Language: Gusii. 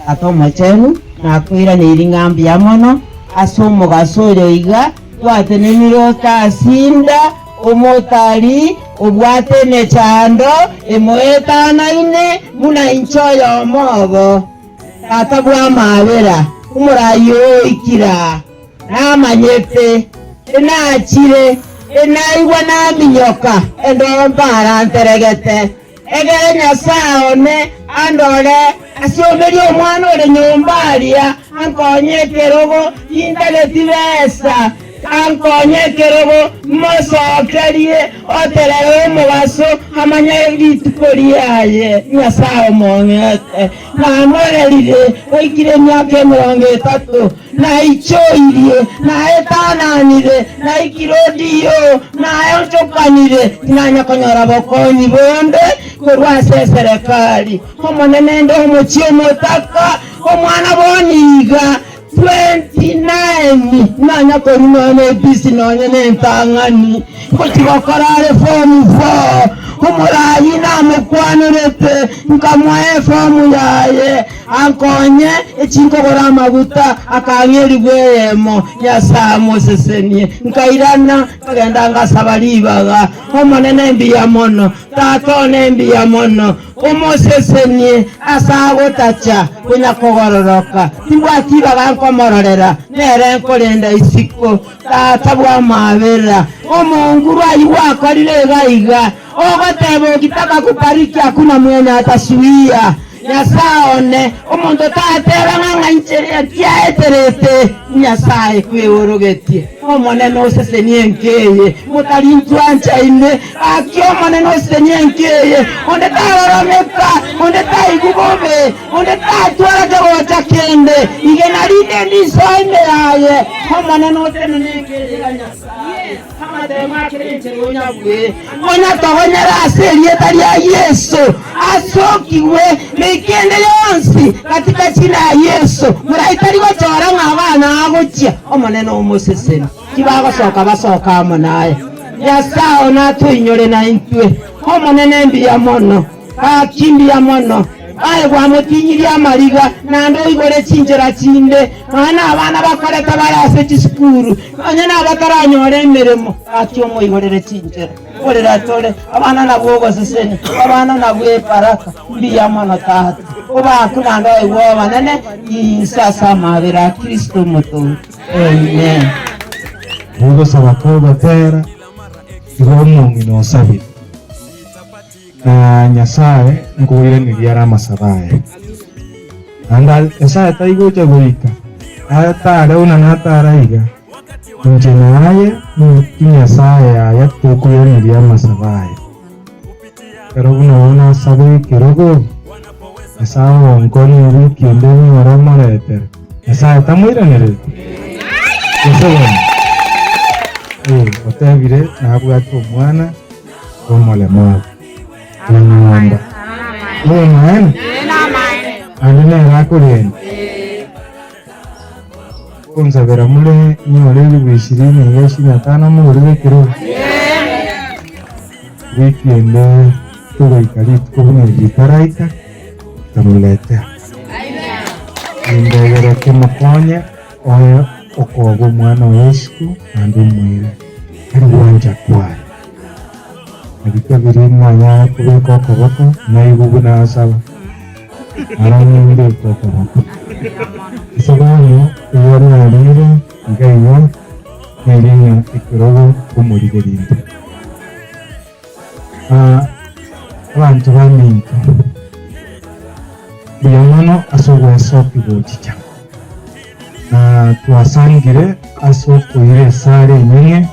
Tata Omochenu, nakoiraneirie ng'a mbuya mono ase omogaso oyo iga gwatenenire otasinda, omotari obwate emechando emoetanaine buna inche oyomo obo. Tata bw'amaabera, omoraai oo oikire aa, namanyete, enachire, enaigwa naminyoka, endoro mpara nteregete. Egere Nyasae one andore asiomerie omwana ore nyomba aria, ankonye ekerogo, tintageti besa, ankonye ekerogo, mosokerie, oterere omobaso, amanye rituko riaye. Nyasae omong'ete, namorerire, oikire emiaka emerongo etato, Naichoirie, naetananire, naikire odiyo, naonchokanire, tinanya konyora bokonyi bonde korwa ase eserekari. Omonene inde omochie omotaka, omwana bono iga 29, nanya korwa nonya ebisi nonya nentang'ani, ngochia gokora are form four. Omoraai namokwanerete, nkamoa efomu yaye. Ankonye echinkogora amaguta, akang'a elifu eyemo. Nyasae amosesenie. Nkairana, nkagenda ngasaba ribaga. Omonene mbuya mono, Tata one mbuya mono, omosesenie ase agotacha konya kogororoka. Timbwati ribaga nkomororera, nere nkorenda isiko. Tata bw'amaabera, omonguru ayio gwakorire iga iga, ogoteba ukitaka kubariki hakuna mwenye atasuia. Nyasae one, omonto tateba ng'a ng'a inche kiaeterete, Nyasae kweorogetie. Omonene osesenie enka eye, motari ntwancha ime. Gaki Omonene osesenie enka eye, onde taroromeka, onde taigwa bobe, onde tatwara kegocha kende, igena rinde ndisoe ime yaye. Omonene otenene enka eye ya Nyasae. Amatemo akere enchera onyabue, konya togonyera ase erieta ria Yeso, asokigwe meika ende yonsi katika jina ya Yeso. Morai tari gochora ng'a abana agochia, Omonene omoseseni. Tibagosoka basoka amo naye. Nyasae one atoinyore naintwe. Omonene mbuya mono. Gaki mbuya mono. Aye gwamotinyirie amariga, naende oigore chinchera chinde, nonya nabana bakorete bare ase chisukuru, nonya nabataranyora emeremo, gaki omoigorere chinchera. Korera tore abana nabwo ogosesenia, abana nabwo ebaraka. Mbuya mono Tata, obakwe naende oigwe obanene inse ase amabera a Kristo Omotoori. Amen. Ogosaba kw'ogotera igo omong'ina osabire. Na Nyasae nkoiraneria are amasabo aye. Naende Nyasae taigocha goika atare buna natara iga, inche na aye ninki Nyasae aye tokoiraneria amasabo aye. Ekero buna bono asabe ekerogo, Nyasae ogonkonya ewiki ende nyore omoretere, Nyasae tamoiranereti? Gose bono? Eh, otebire nabwate omwana. Omoremaru bw'enyomba. Obomaene? Naende nere akorenda. Konsabera more nyore elifu ishirini iga ishirini na tano mogorere ekerogo. Wiki ende togoika rituko buna eri ritaraika, nkamoretea. Nindegere kemokonye oye okoba omwana oye isiko naende omoire tari gwancha kwaye. Naki kabere mwanyara kobeka okoboko, naigwe buna asaba, naronya mbeke okoboko. Ase bono igo narire iga igo, neri ng'a ekerogo nkomorigeria inde. Abanto baminto, mbuya mono ase ogwesokia gochicha, na twasangire ase okoira esara enyeng'e.